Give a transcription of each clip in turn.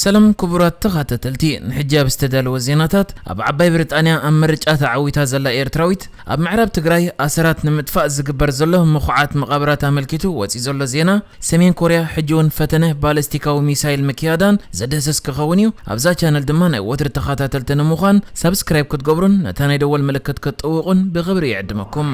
ሰላም ክቡራት ተኸታተልቲ፣ ንሕጂ ኣብ ዝተዳለወ ዜናታት፣ ኣብ ዓባይ ብሪጣንያ ኣብ ምርጫ ተዓዊታ ዘላ ኤርትራዊት፣ ኣብ ምዕራብ ትግራይ ኣሰራት ንምጥፋእ ዝግበር ዘሎ ምኹዓት መቓብራት ኣመልኪቱ ወፂኡ ዘሎ ዜና፣ ሰሜን ኮርያ ሕጂ እውን ፈተነ ባለስቲካዊ ሚሳይል ምክያዳን ዘድህስስ ክኸውን እዩ። ኣብዛ ቻነል ድማ ናይ ወትሪ ተኸታተልቲ ንምዃን ሳብስክራይብ ክትገብሩን ነታ ናይ ደወል ምልክት ክትጥውቑን ብኽብሪ ይዕድመኩም።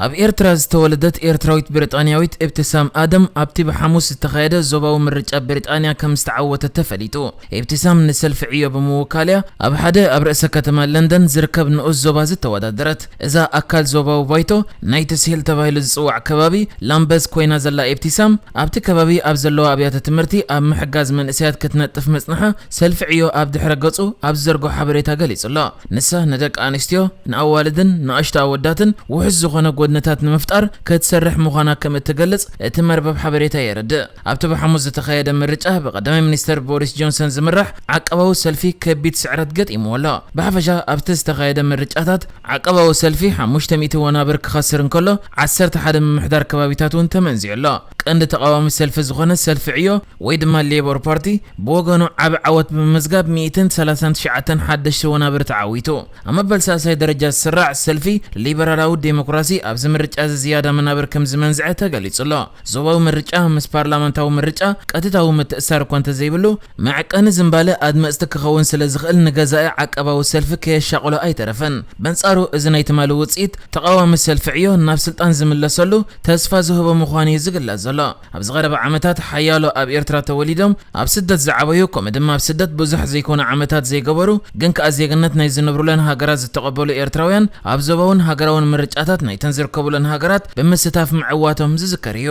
ኣብ ኤርትራ ዝተወለደት ኤርትራዊት ብሪጣንያዊት እብትሳም ኣደም ኣብቲ ብሓሙስ ዝተኻየደ ዞባዊ ምርጫ ብሪጣንያ ከም ዝተዓወተት ተፈሊጡ። እብትሳም ንሰልፊ ዕዮ ብምውካል እያ ኣብ ሓደ ኣብ ርእሰ ከተማ ለንደን ዝርከብ ንኡስ ዞባ ዝተወዳደረት። እዛ ኣካል ዞባዊ ባይቶ ናይት ሂል ተባሂሉ ዝጽዋዕ ከባቢ ላምበዝ ኮይና ዘላ እብትሳም፣ ኣብቲ ከባቢ ኣብ ዘለዋ ኣብያተ ትምህርቲ ኣብ ምሕጋዝ መንእሰያት ክትነጥፍ ምጽንሓ ሰልፊ ዕዮ ኣብ ድሕረ ገጹ ኣብ ዝዘርግሖ ሓበሬታ ገሊጹ ኣሎ። ንሳ ንደቂ ኣንስትዮ፣ ንኣዋልድን ንኣሽቱ ኣወዳትን ውሑስ ዝኾነ ጎድንታት ንምፍጣር ክትሰርሕ ምዃና ከም እትገልጽ እቲ መርበብ ሓበሬታ የረድእ። ኣብቲ ብሓሙስ ዝተኻየደ ምርጫ ብቀዳማይ ሚኒስተር ቦሪስ ጆንሰን ዝምራሕ ዓቀባዊ ሰልፊ ከቢድ ስዕረት ገጢምዎ ኣሎ። ብሓፈሻ ኣብቲ ዝተኻየደ ምርጫታት ዓቀባዊ ሰልፊ ሓሙሽተ ሚእቲ ወናብር ክኸስር እንከሎ፣ ዓሰርተ ሓደ ምምሕዳር ከባቢታት እውን ተመንዚዑ ኣሎ። ቀንዲ ተቓዋሚ ሰልፊ ዝኾነ ሰልፊ ዕዮ ወይ ድማ ሌቦር ፓርቲ ብወገኑ ዓቢ ዓወት ብምምዝጋብ ሚእትን ሰላሳን ትሽዓተን ሓደሽቲ ወናብር ተዓዊቱ። ኣብ መበል ሳልሳይ ደረጃ ዝስራዕ ሰልፊ ሊበራላዊ ዴሞክራሲ ኣብዚ ምርጫ እዚ ዝያዳ መናብር ከም ዝመንዝዐ ተገሊጹ ኣሎ። ዞባዊ ምርጫ ምስ ፓርላመንታዊ ምርጫ ቀጥታዊ ምትእሳር እኳ እንተዘይብሉ፣ መዐቀኒ ዝንባለ ኣድመጽቲ ክኸውን ስለ ዝኽእል ንገዛኢ ዓቀባዊ ሰልፊ ከየሻቕሎ ኣይተረፈን። በንጻሩ እዚ ናይ ትማሊ ውጽኢት ተቓዋሚ ሰልፊ ዕዮ ናብ ስልጣን ዝምለሰሉ ተስፋ ዝህቦ ምዃኑ እዩ ዝግለጽ ዘሎ። ኣብዚ ቀረባ ዓመታት ሓያሎ ኣብ ኤርትራ ተወሊዶም ኣብ ስደት ዝዓበዩ፣ ከምኡ ድማ ኣብ ስደት ብዙሕ ዘይኮነ ዓመታት ዘይገበሩ፣ ግን ከኣ ዜግነት ናይ ዝነብሩለን ሃገራት ዝተቐበሉ ኤርትራውያን ኣብ ዞባውን ሃገራውን ምርጫታት ናይተን ዝርከቡለን ሃገራት ብምስታፍ ምዕዋቶም ዝዝከር እዩ።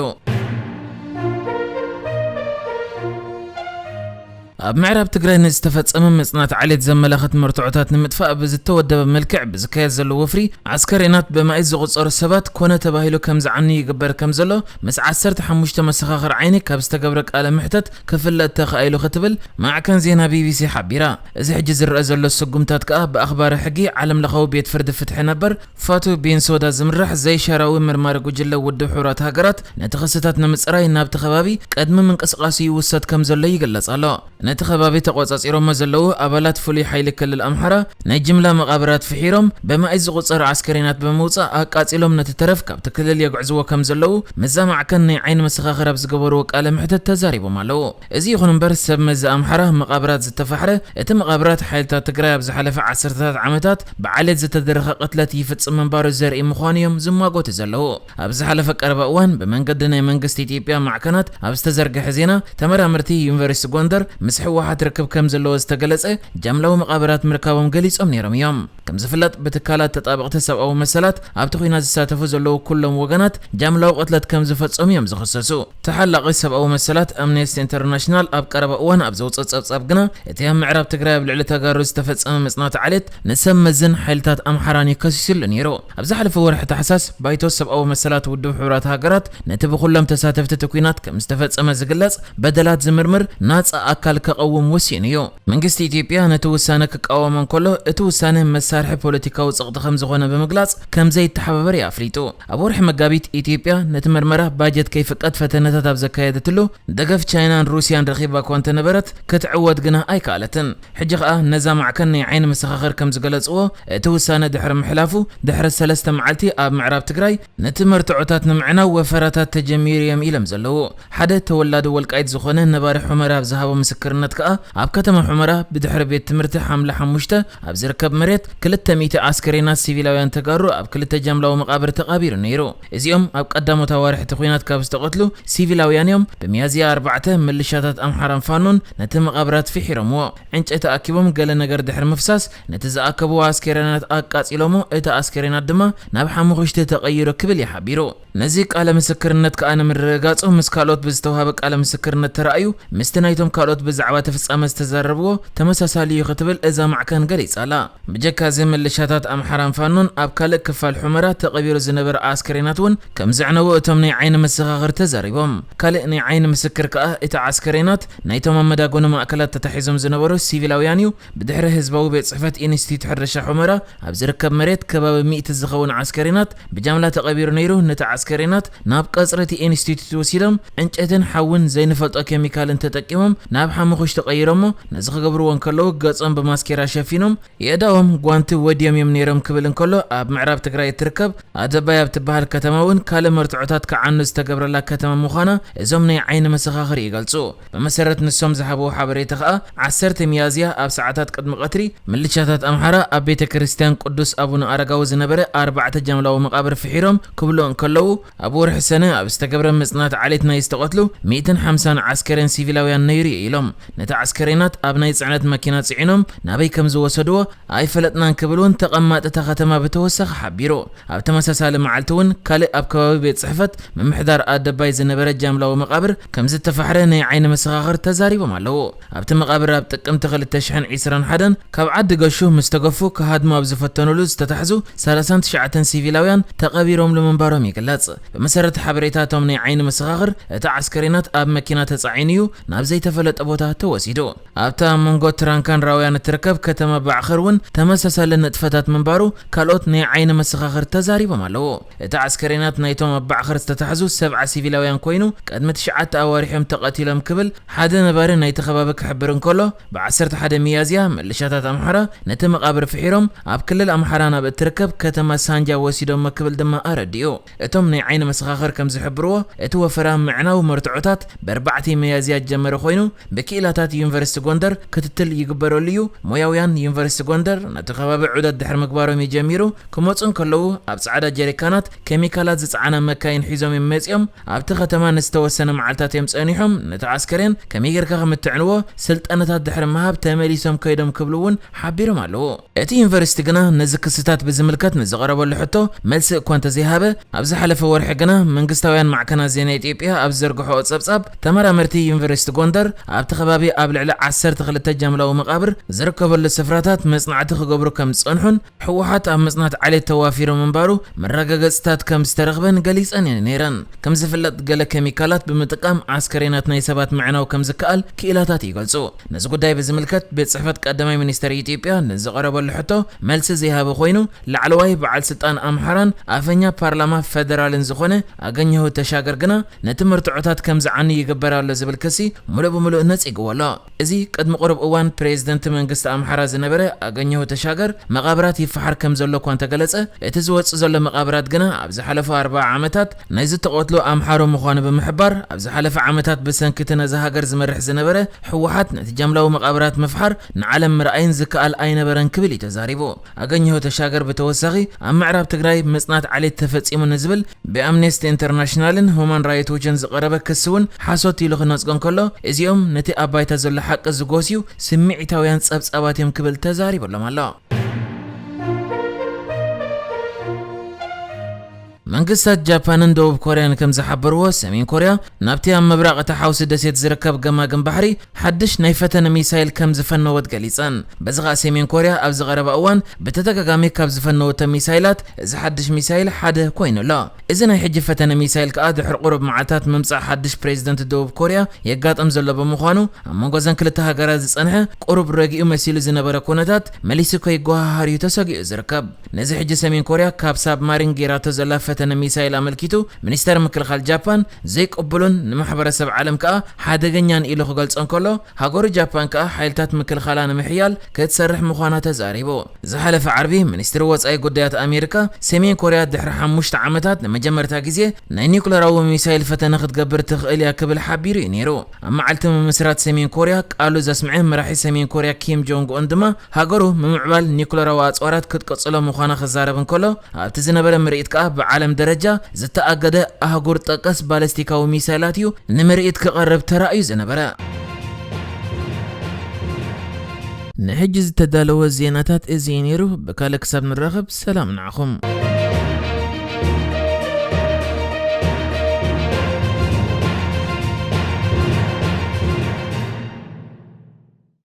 ኣብ ምዕራብ ትግራይ ንዝተፈጸመ ምጽናት ዓሌት ዘመላኽት መርትዖታት ንምጥፋእ ብዝተወደበ መልክዕ ብዝካየድ ዘሎ ወፍሪ፣ ዓስከሬናት ብማኢት ዝቑጸሩ ሰባት ኮነ ተባሂሉ ከም ዝዓኑ ይግበር ከም ዘሎ ምስ ዓሰርተ ሓሙሽተ መሰኻኽር ዓይኒ ካብ ዝተገብረ ቃለ መሕተት ክፍለጥ ተኻኢሉ ክትብል ማዕከን ዜና ቢቢሲ ሓቢራ። እዚ ሕጂ ዝረአ ዘሎ ስጉምታት ከኣ ብኣኽባሪ ሕጊ ዓለም ለኻዊ ቤት ፍርዲ ፍትሒ ነበር ፋቱ ቤንሶዳ ዝምራሕ ዘይሻራዊ መርማሪ ጉጅለ ውድብ ሕቡራት ሃገራት ነቲ ክስታት ንምጽራይ ናብቲ ከባቢ ቅድሚ ምንቅስቓሱ ይውሰድ ከም ዘሎ ይግለጽ ኣሎ። ነቲ ከባቢ ተቖጻጺሮሞ ዘለዉ ኣባላት ፍሉይ ሓይሊ ክልል ኣምሓራ ናይ ጅምላ መቓብራት ፍሒሮም ብማኢት ዝቑጸሩ ዓስከሬናት ብምውጻእ ኣቃጺሎም ነቲ ተረፍ ካብቲ ክልል የግዕዝዎ ከም ዘለዉ ምስዛ ማዕከን ናይ ዓይኒ መሰኻኽር ኣብ ዝገበርዎ ቃለ መሕተት ተዛሪቦም ኣለዉ። እዚ ይኹን እምበር ሰብ መዚ ኣምሓራ መቓብራት ዝተፋሕረ እቲ መቓብራት ሓይልታት ትግራይ ኣብ ዝሓለፈ ዓሰርተታት ዓመታት ብዓሌት ዝተደረኸ ቅትለት ይፍጽም ምንባሩ ዘርኢ ምዃኑ እዮም ዝማጎቱ ዘለዉ። ኣብ ዝሓለፈ ቀረባ እዋን ብመንገዲ ናይ መንግስቲ ኢትዮጵያ ማዕከናት ኣብ ዝተዘርግሐ ዜና፣ ተመራመርቲ ዩኒቨርሲቲ ጎንደር ምስ ህወሓት ርክብ ከም ዘለዎ ዝተገለጸ ጃምላዊ መቓብራት ምርካቦም ገሊጾም ነይሮም እዮም። ከም ዝፍለጥ ብትካላት ተጣበቕቲ ሰብኣዊ መሰላት ኣብቲ ኲናት ዝሳተፉ ዘለዉ ኩሎም ወገናት ጃምላዊ ቅትለት ከም ዝፈጸሙ እዮም ዝኽሰሱ። ተሓላቒ ሰብኣዊ መሰላት ኣምነስቲ ኢንተርናሽናል ኣብ ቀረባ እዋን ኣብ ዘውፅኦ ጸብጻብ ግና እቲ ኣብ ምዕራብ ትግራይ ኣብ ልዕሊ ተጋሩ ዝተፈጸመ ምጽናት ዓሌት ንሰብ መዝን ሓይልታት ኣምሓራን እዩ ከሲሱሉ ነይሩ። ኣብ ዝሓለፈ ወርሒ ታሕሳስ ባይቶ ሰብኣዊ መሰላት ውድብ ሕቡራት ሃገራት ነቲ ብኩሎም ተሳተፍቲ እቲ ኲናት ከም ዝተፈጸመ ዝግለጽ በደላት ዝምርምር ናጻ ኣካል ከቐውም ወሲኑ እዩ። መንግስቲ ኢትዮጵያ ነቲ ውሳነ ክቃወሞ እንከሎ እቲ ውሳነ መሳርሒ ፖለቲካዊ ጸቕጢ ከም ዝኾነ ብምግላጽ ከም ዘይተሓባበር እዩ ኣፍሊጡ። ኣብ ወርሒ መጋቢት ኢትዮጵያ ነቲ መርመራ ባጀት ከይፍቀድ ፈተነታት ኣብ ዘካየደትሉ ደገፍ ቻይናን ሩስያን ረኺባ እኳ እንተነበረት ክትዕወት ግና ኣይከኣለትን። ሕጂ ከኣ ነዛ ማዕከን ናይ ዓይኒ መሰኻኽር ከም ዝገለጽዎ እቲ ውሳነ ድሕሪ ምሕላፉ ድሕሪ ሰለስተ መዓልቲ ኣብ ምዕራብ ትግራይ ነቲ መርትዖታት ንምዕናው ወፈራታት ተጀሚሩ እዮም ኢሎም ዘለዉ። ሓደ ተወላዲ ወልቃይት ዝኾነ ነባሪ ሑመራ ኣብ ዝሃቦ ምስክርነት ከኣ ኣብ ከተማ ሑመራ ብድሕሪ ቤት ትምህርቲ ሓምለ ሓሙሽተ ኣብ ዝርከብ መሬት ክልተ ሚእቲ ኣስከሬናት ሲቪላውያን ተጋሩ ኣብ ክልተ ጃምላዊ መቓብር ተቓቢሩ ነይሩ። እዚኦም ኣብ ቀዳሞት ኣዋርሕ እቲ ኲናት ካብ ዝተቐትሉ ሲቪላውያን እዮም። ብሚያዝያ ኣርባዕተ ምልሻታት ኣምሓራን ፋኖን ነቲ መቓብራት ፍሒሮምዎ። ዕንጨይቲ ኣኪቦም ገለ ነገር ድሕሪ ምፍሳስ ነቲ ዝኣከብዎ ኣስከሬናት ኣቃጺሎሞ፣ እቲ ኣስከሬናት ድማ ናብ ሓሙኽሽቲ ተቐይሩ ክብል እዩ ሓቢሩ። ነዚ ቃለ ምስክርነት ከኣ ንምርግጋጹ ምስ ካልኦት ብዝተዋህበ ቃለ ምስክርነት ተራእዩ፣ ምስቲ ናይቶም ካልኦት ብዛዕባ እቲ ፍጻመ ዝተዛረብዎ ተመሳሳሊ እዩ ክትብል እዛ ማዕከን ገሊጻ ኣላ። ብጀካ እዚ ምልሻታት ኣምሓራን ፋኖን ኣብ ካልእ ክፋል ሑመራ ተቐቢሩ ዝነበረ ኣስከሬናት እውን ከም ዘዕነዎ እቶም ናይ ዓይኒ መሰኻኽር ተዛሪቦም። ካልእ ናይ ዓይኒ ምስክር ከኣ እቲ ኣስከሬናት ናይቶም ኣብ መዳጎኒ ማእከላት ተታሒዞም ዝነበሩ ሲቪላውያን እዩ። ብድሕሪ ህዝባዊ ቤት ጽሕፈት ኢንስቲትዩት ሕርሻ ሑመራ ኣብ ዝርከብ መሬት ከባቢ ሚእቲ ዝኸውን ኣስከሬናት ብጃምላ ተቐቢሩ ነይሩ። ነቲ ዓስከሬናት ናብ ቀጽሪ እቲ ኢንስቲትዩት ወሲዶም ዕንጨይትን ሓውን ዘይንፈልጦ ኬሚካልን ተጠቂሞም ናብ ሓሙኹሽ ተቐይሮሞ። ነዚ ክገብርዎ እንከለዉ ገጾም ብማስኬራ ሸፊኖም፣ የእዳዎም ጓንቲ ወድዮም እዮም ነይሮም ክብል እንከሎ፣ ኣብ ምዕራብ ትግራይ እትርከብ ኣደባይ ኣብ ትበሃል ከተማ እውን ካልእ መርትዖታት ክዓኑ ዝተገብረላ ከተማ ምዃና እዞም ናይ ዓይኒ መሰኻኽር ይገልጹ። ብመሰረት ንሶም ዝሃብዎ ሓበሬታ ከኣ፣ ዓሰርተ ሚያዝያ ኣብ ሰዓታት ቅድሚ ቀትሪ ምልሻታት ኣምሓራ ኣብ ቤተ ክርስቲያን ቅዱስ ኣቡነ ኣረጋዊ ዝነበረ ኣርባዕተ ጃምላዊ መቓብር ፍሒሮም ክብሉ እንከለዉ፣ ኣብ ወርሒ ሰነ ኣብ ዝተገብረ ምጽናት ዓሌት ናይ ዝተቐትሉ ሚእትን ሓምሳን ዓስከሬን ሲቪላውያን ነይሩ እዩ ኢሎም። ነቲ ዓስከሬናት ኣብ ናይ ጽዕነት መኪና ጽዒኖም ናበይ ከም ዝወሰድዎ ኣይፈለጥናን ክብል እውን ተቐማጢ እታ ከተማ ብተወሳኺ ሓቢሩ። ኣብ ተመሳሳሊ መዓልቲ እውን ካልእ ኣብ ከባቢ ቤት ጽሕፈት ምምሕዳር ኣደባይ ዝነበረ ጃምላዊ መቓብር ከም ዝተፋሕረ ናይ ዓይኒ መሰኻኽር ተዛሪቦም ኣለዉ። ኣብቲ መቓብር ኣብ ጥቅምቲ ክልተ ሽሕን ዕስራን ሓደን ካብ ዓዲ ገሹ ምስ ተገፉ ክሃድሙ ኣብ ዝፈተኑሉ ዝተታሕዙ ሰላሳን ትሽዓተን ሲቪላውያን ተቐቢሮምሉ ምንባሮም ይግለጽ። ብመሰረት ሓበሬታቶም ናይ ዓይኒ መሰኻኽር፣ እቲ ዓስከሬናት ኣብ መኪና ተጻዒኑ እዩ ናብ ዘይተፈለጠ ቦታ ተወሲዱ። ኣብታ መንጎ ትራንካን ራውያን እትርከብ ከተማ ባዕኸር እውን ተመሳሳሊ ንጥፈታት ምንባሩ ካልኦት ናይ ዓይኒ መሰኻኽር ተዛሪቦም ኣለዉ። እቲ ዓስከሬናት ናይቶም ኣብ ባዕኸር ዝተታሕዙ ሰብዓ ሲቪላውያን ኮይኑ፣ ቅድሚ ትሽዓተ ኣዋርሕ እዮም ተቐቲሎም ክብል ሓደ ነባሪ ናይቲ ከባቢ ክሕብር እንከሎ፣ ብዓሰርተ ሓደ ሚያዝያ ምልሻታት ኣምሓራ ነቲ መቓብር ፍሒሮም ኣብ ክልል ኣምሓራ ናብ እትርከብ ከተማ ሳንጃ ወሲዶሞ ክብል ድማ ኣረዲኡ። እቶም ናይ ዓይኒ መሰኻኽር ከም ዝሕብርዎ፣ እቲ ወፈራ ምዕናው መርትዖታት ብኣርባዕተ ሚያዝያ ዝጀመረ ኮይኑ፣ ብክኢላታት ዩኒቨርሲቲ ጎንደር ክትትል ይግበረሉ እዩ። ሞያውያን ዩኒቨርሲቲ ጎንደር ነቲ ከባቢ ዑደት ድሕሪ ምግባሮም እዩ ጀሚሩ። ክመጹ እንከለዉ ኣብ ጻዕዳ ጀሪካናት ኬሚካላት ዝጸዓና መካይን ሒዞም እዮም መጺኦም። ኣብቲ ከተማ ንዝተወሰነ መዓልታት እዮም ጸኒሖም። ነቲ ዓስከሬን ከመይ ጌርካ ከም እትዕንዎ ስልጠነታት ድሕሪ ምሃብ ተመሊሶም ከይዶም ክብሉ እውን ሓቢሮም ኣለዉ። እቲ ዩኒቨርሲቲ ግና ነዚ ክስታት ብዝምልከት ንዝቐረበሉ ሕቶ መልሲ እኳ እንተዘይሃበ፣ ኣብ ዝሓለፈ ወርሒ ግና መንግስታውያን ማዕከናት ዜና ኢትዮጵያ ኣብ ዝዘርግሖኦ ጸብጻብ፣ ተመራመርቲ ዩኒቨርሲቲ ጎንደር ኣብቲ ከባቢ ኣብ ልዕሊ ዓሰርተ ክልተ ጃምላዊ መቓብር ዝርከበሉ ስፍራታት መጽናዕቲ ክገብሩ ከም ዝጸንሑን ህወሓት ኣብ ምጽናት ዓሌት ተዋፊሩ ምንባሩ መረጋገጽታት ከም ዝተረኽበን ገሊጸን እየን ነይረን። ከም ዝፍለጥ፣ ገለ ኬሚካላት ብምጥቃም ዓስከሬናት ናይ ሰባት ምዕናው ከም ዝከኣል ክኢላታት ይገልጹ። ነዚ ጉዳይ ብዝምልከት ቤት ጽሕፈት ቀዳማይ ሚኒስተር ኢትዮጵያ ንዝቐረበሉ ሕቶ መልሲ ዘይሃበ ኮይኑ፣ ላዕለዋይ በዓል ስልጣን ኣምሓራን ኣፈኛ ፓርላማ ፌደራልን ዝኾነ ኣገኘሁ ተሻገር ግና ነቲ መርትዖታት ከም ዝዓኒ ይግበር ኣሎ ዝብል ክሲ ሙሉእ ብሙሉእ ነጺግዎ ኣሎ። እዚ ቅድሚ ቁሩብ እዋን ፕሬዝደንት መንግስቲ ኣምሓራ ዝነበረ ኣገኘሁ ተሻገር መቓብራት ይፈሓር ከም ዘሎ እኳ እንተገለጸ፣ እቲ ዝወጽእ ዘሎ መቓብራት ግና ኣብ ዝሓለፉ ኣርብዓ ዓመታት ናይ ዝተቐትሉ ኣምሓሩ ምዃኑ ብምሕባር፣ ኣብ ዝሓለፈ ዓመታት ብሰንኪ እቲ ነዛ ሃገር ዝመርሕ ዝነበረ ህወሓት ነቲ ጃምላዊ መቓብራት ምፍሓር ንዓለም ምርኣይን ዝከኣል ኣይነበረን ክብል እዩ ተዛሪቡ። ኣገኘሁ ተሻገር ብተወሳኺ ኣብ ምዕራብ ትግራይ ምጽናት ዓሌት ተፈጺሙ ንዝብል ብኣምነስቲ ኢንተርናሽናልን ሁማን ራይት ዎችን ዝቐረበ ክሲ እውን ሓሶት ኢሉ ክነጽጎ እንከሎ፣ እዚኦም ነቲ ኣብ ባይታ ዘሎ ሓቂ ዝጎስዩ ስምዒታውያን ጸብጻባት እዮም ክብል ተዛሪቡ ኣሎም ኣሎ። መንግስታት ጃፓንን ደቡብ ኮርያን ከም ዝሓበርዎ፣ ሰሜን ኮርያ ናብቲ ኣብ ምብራቕ እቲ ሓውሲ ደሴት ዝርከብ ገማግም ባሕሪ ሓድሽ ናይ ፈተነ ሚሳይል ከም ዝፈነወት ገሊጸን። በዚ ኸኣ ሰሜን ኮርያ ኣብዚ ቀረባ እዋን ብተደጋጋሚ ካብ ዝፈነወቶ ሚሳይላት እዚ ሓድሽ ሚሳይል ሓደ ኮይኑ ኣሎ። እዚ ናይ ሕጂ ፈተነ ሚሳይል ከኣ ድሕሪ ቁሩብ መዓልታት ምምጻእ ሓድሽ ፕሬዝደንት ደቡብ ኮርያ የጋጥም ዘሎ ብምዃኑ፣ ኣብ መንጎ እዘን ክልተ ሃገራት ዝጸንሐ ቁሩብ ረጊኡ መሲሉ ዝነበረ ኩነታት መሊሱ ከይጓሃሃር እዩ ተሰጊኡ ዝርከብ። ነዚ ሕጂ ሰሜን ኮርያ ካብ ሳብማሪን ጌራቶ ዘላ ፈተነ ሚሳይል ኣመልኪቱ፣ ሚኒስተር ምክልኻል ጃፓን ዘይቅቡሉን ንማሕበረሰብ ዓለም ከኣ ሓደገኛን ኢሉ ክገልጾ እንከሎ፣ ሃገሩ ጃፓን ከኣ ሓይልታት ምክልኻላ ንምሕያል ክትሰርሕ ምዃና ተዛሪቡ። ዝሓለፈ ዓርቢ ሚኒስትሪ ወጻኢ ጉዳያት ኣሜሪካ፣ ሰሜን ኮርያ ድሕሪ ሓሙሽተ ዓመታት ንመጀመርታ ግዜ ናይ ኒውክለራዊ ሚሳይል ፈተነ ክትገብር ትኽእል እያ ክብል ሓቢሩ እዩ ነይሩ። ኣብ መዓልቲ ምምስራት ሰሜን ኮርያ ቃሉ ዘስምዐ መራሒ ሰሜን ኮርያ ኪም ጆንግ ኡን ድማ፣ ሃገሩ ምምዕባል ኒውክለራዊ ኣጽዋራት ክትቅጽሎ ምዃና ክዛረብ እንከሎ፣ ኣብቲ ዝነበረ ምርኢት ከኣ ብዓለም ደረጃ ዝተኣገደ ኣህጉር ጠቀስ ባለስቲካዊ ሚሳይላት እዩ ንምርኢት ክቐርብ ተራእዩ ዝነበረ። ንሕጂ ዝተዳለወ ዜናታት እዚ እዩ ነይሩ። ብካልእ ክሳብ ንራኸብ ሰላም ንዓኹም።